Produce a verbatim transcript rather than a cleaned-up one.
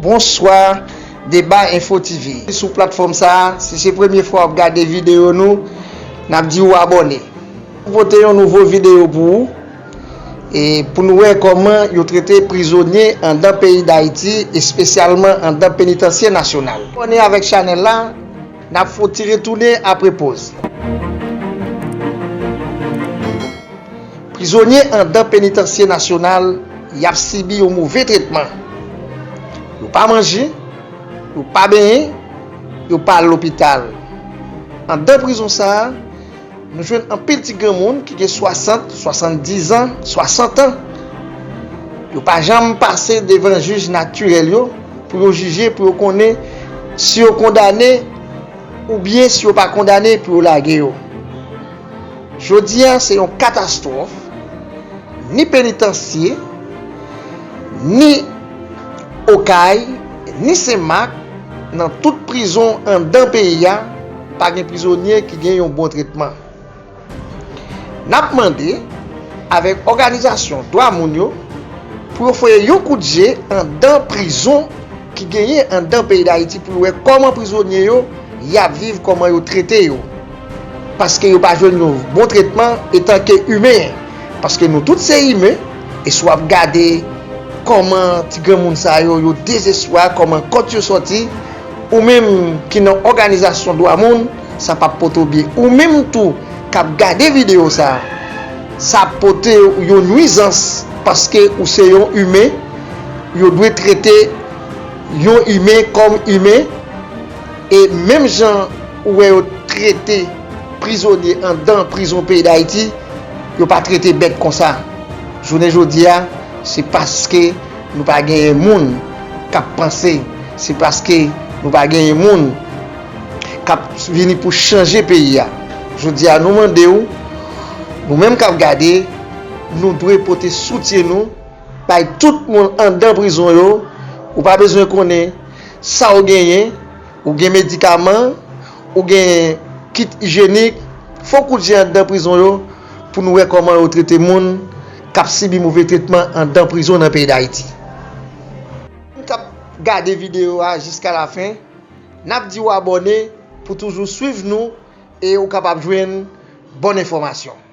Bonswa, Deba Info T V. Sou platfòm sa a, si se premye fwa w ap gade videyo nou, n ap di w abòne. Nou pote yon nouvo videyo pou ou, e pou nou wè kòman yo trete prizonye anndan peyi Dayiti, espesyalman anndan Penitansye Nasyonal. Abòne avèk chanèl la, n ap fè w ti retounen apre poz. Prizonye anndan Penitansye Nasyonal, y ap sibi yon move tretman. Yo pa manje, yo pa benyen, yo pa al lopital. Anndan prizon sa a, nou jwenn anpil ti granmoun ki gen swasant, swasanndiz an, swasant an. Yo pa janm pase devan jij natirèl yo pou yo jije, pou yo konnen si yo kondane oubyen si yo pa kondane pou yo lage yo. Jodi a, se yon katastwòf. Ni Penitansye, ni Okay, ni Senmak, nan tout prizon anndan peyi a, pa gen prizonye ki gen yon bon tretman. N ap mande avèk òganizasyon dwa moun yo pou yo voye yon kout je anndan prizon ki genyen anndan peyi Dayiti pou yo wè kòman prizonye yo y ap viv, kòman yo trete yo. Paske yo pa jwenn yon bon tretman etanke imen. Paske nou tout se imen, e si w ap gade kòman ti granmoun sa yo, yo dezespwa, kòman kòt yo sòti, ou menm ki nan òganizasyon dwa moun, sa p ap pote w byen. Ou menm tou k ap gade videyo sa a, sa ap pote w yon nwizans, paske ou se yon imen, yo dwe trete yon imen kòm imen, e menm jan ou wè yo trete prizonye anndan prizon peyi Dayiti, yo pa trete bèt konsa. Jounen jodi a, se paske nou pa genyen moun k ap panse, se paske nou pa genyen moun k ap vini pou chanje peyi a. Jodi a, nou mande w, nou menm k ap gade, nou dwe pote soutyen nou bay tout moun anndan prizon yo. Ou pa bezwen konnen sa w genyen, ou gen medikaman, ou gen kit ijyenik, fè w kout je anndan prizon yo pou nou wè kòman yo trete moun k ap sibi move tretman anndan prizon nan peyi Dayiti. Moun k ap gade videyo a jiska lafen, n ap di w abòne pou toujou swiv nou e ou kapab jwenn bon enfòmasyon.